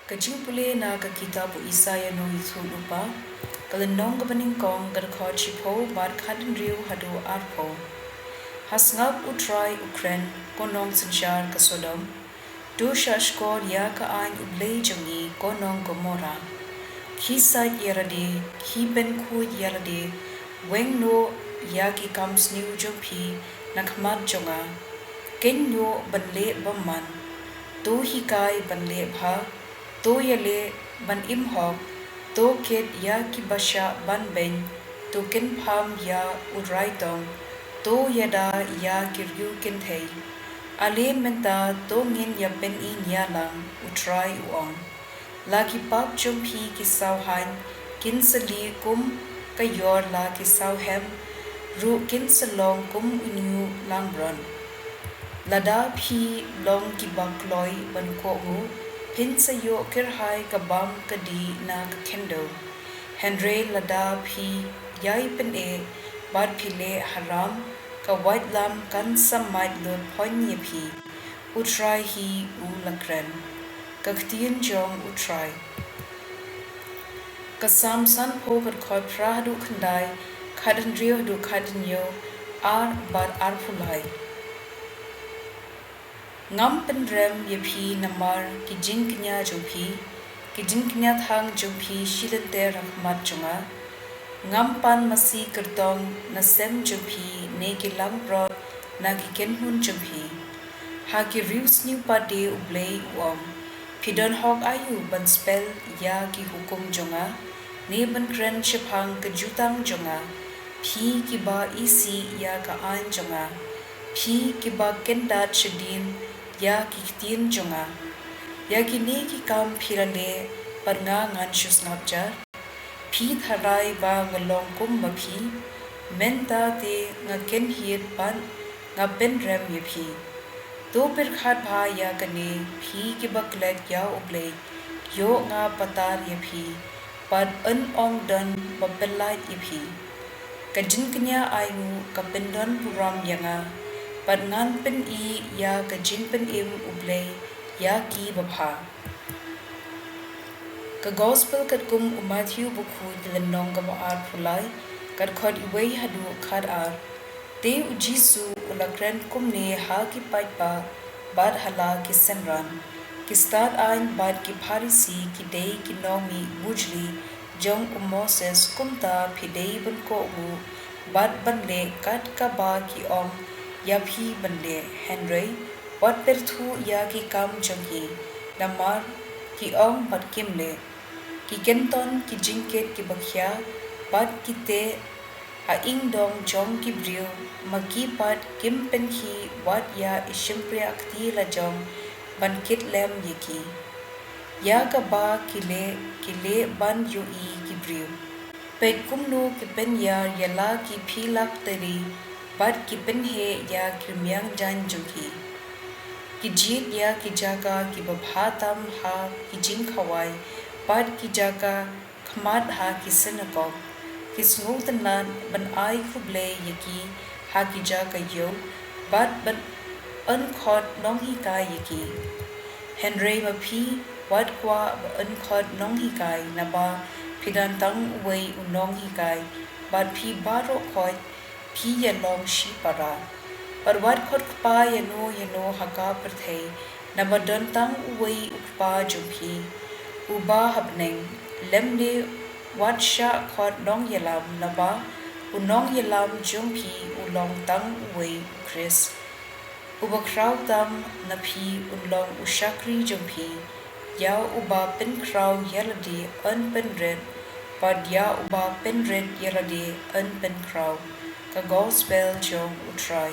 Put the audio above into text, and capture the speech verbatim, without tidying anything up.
Ka jingpule na ka kitab u Isaïah Nongïathuhlypa, ka lynnong kaba nyngkong, ka dkhot shiphew bad khathynriew haduh arphew. Ha sngap U Trai u kren, ko nongsynshar ka Sodom. To shahshkor ïa ka aiñ U Blei jong ngi, ko nong Gomorrah. Khie sait ïalade, khie pynkhuid ïalade, weng noh ïa ki kam sniew jong phi na khmat jong nga. Kynnoh ban leh bymman. To hikai ban leh bha, to ïaleh ban im hok, to kit ïa kiba shah ban beiñ, to kynpham ïa u raitong, to ïada ïa ki riew kynthei. Ale mynta to ngin ïa pyni ïalang, U Trai u ong. La ki pap jong phi ki sawhaiñ kin sa lieh kum ka ïor, la ki sawhem ruh kin sa long kum u ñiuh langbrot. Lada phi long kiba kloi ban kohnguh, phin sa ïoh kyrhai ka bam ka dih na ka khyndew. Hynrei lada phi ïai pyneh bad phi leh haram, ka waitlam kan sa mait lut phoiñ ïa phi. U Trai hi u la kren. Ka ktien jong U Trai. Ka Salm sanphew, ka dkhot phra haduh khyndai, khathynriew haduh khathynñiew, ar bad arphew lai. Ngam pynrem ïa phi namar ki jingkñia jong phi, ki jingkñia thang jong phi shi lynter ha khmat jong nga. Ngam pan masi kyrtong na sem jong phi, ne ki langbrot na ki kynhun jong phi. Ha ki riew sniew pat de, U Blei u ong. Phi don hok aïu ban spel ïa ki hukum jong nga, ne ban kren shaphang ka jutang jong nga? Phi kiba isih ïa ka aiñ jong nga, phi kiba kyndat shadien ïa ki ktien jong nga. Ïa kine ki kam phi la leh, bad nga ngan shu sngap jar? Phi tharai ba nga long kum ma phi? Mynta te nga kynhied bad nga pynrem ïa phi. To pyrkhat bha ïa kane, phi kiba klet ïa U Blei, ïoh nga patar ïa phi, bad yn ym don ba pyllait ïa phi. Ka jingkñia ainguh ka pyndonburom ïa nga, bad ngan pyni ïa ka jingpynim U Blei ïa ki babha. Ka Gospel katkum u Mathaios, bakhuid, lynnong kaba arphew lai, ka dkhot wei haduh khatar. Te U Jisu u la kren kumne ha ki paidbah bad ha la ki synran. Ki stad aiñ bad ki Pharisi ki dei ki nongmih bujli jong u Moses, kumta phi dei ban kohnguh bad ban leh kat kaba ki ong ïa phi ban leh, hynrei wat pyrthuh ïa ki kam jong ki, namar ki ong bad kim leh. Ki kynton ki jingkit kiba khia, bad ki teh ha ïingdong jong ki briew, ma ki pat kim pynkhih wat ïa i shympriah kti lajong ban kit lem ïa ki. Ïa kaba ki leh, ki leh ban ïohi ki briew. Peit kumno ki pynïar ïa la ki phylakterie, bad ki pynheh ïa ki rmiang jaiñ jong ki. Ki jied ïa ki jaka kiba bha tam ha ki jingkhawai, bad ki jaka khmat ha ki synagog. Ki sngewtynnad ban ai khublei ïa ki ha ki jaka ïew, bad ban yn khot nonghikai ïa ki. Hynrei ma phi, wat kwah ba yn khot nonghikai, naba phi don tang uwei u nonghikai, bad phi baroh khoit phi ïalong shipara. Bad wat khot kpa ïano ïano ha ka pyrthei, naba don tang uwei u Kpa jong phi, uba ha bneng. Lymne wat shah khot nongïalam, naba u nongïalam jong phi u long tang uwei, u Khrist. Uba khraw tam na phi un long u shakri jong phi. Ïa uba pynkhraw ïalade yn pynrit, bad ïa uba pynrit ïalade yn pynkhraw. Ka Gospel jong U Trai.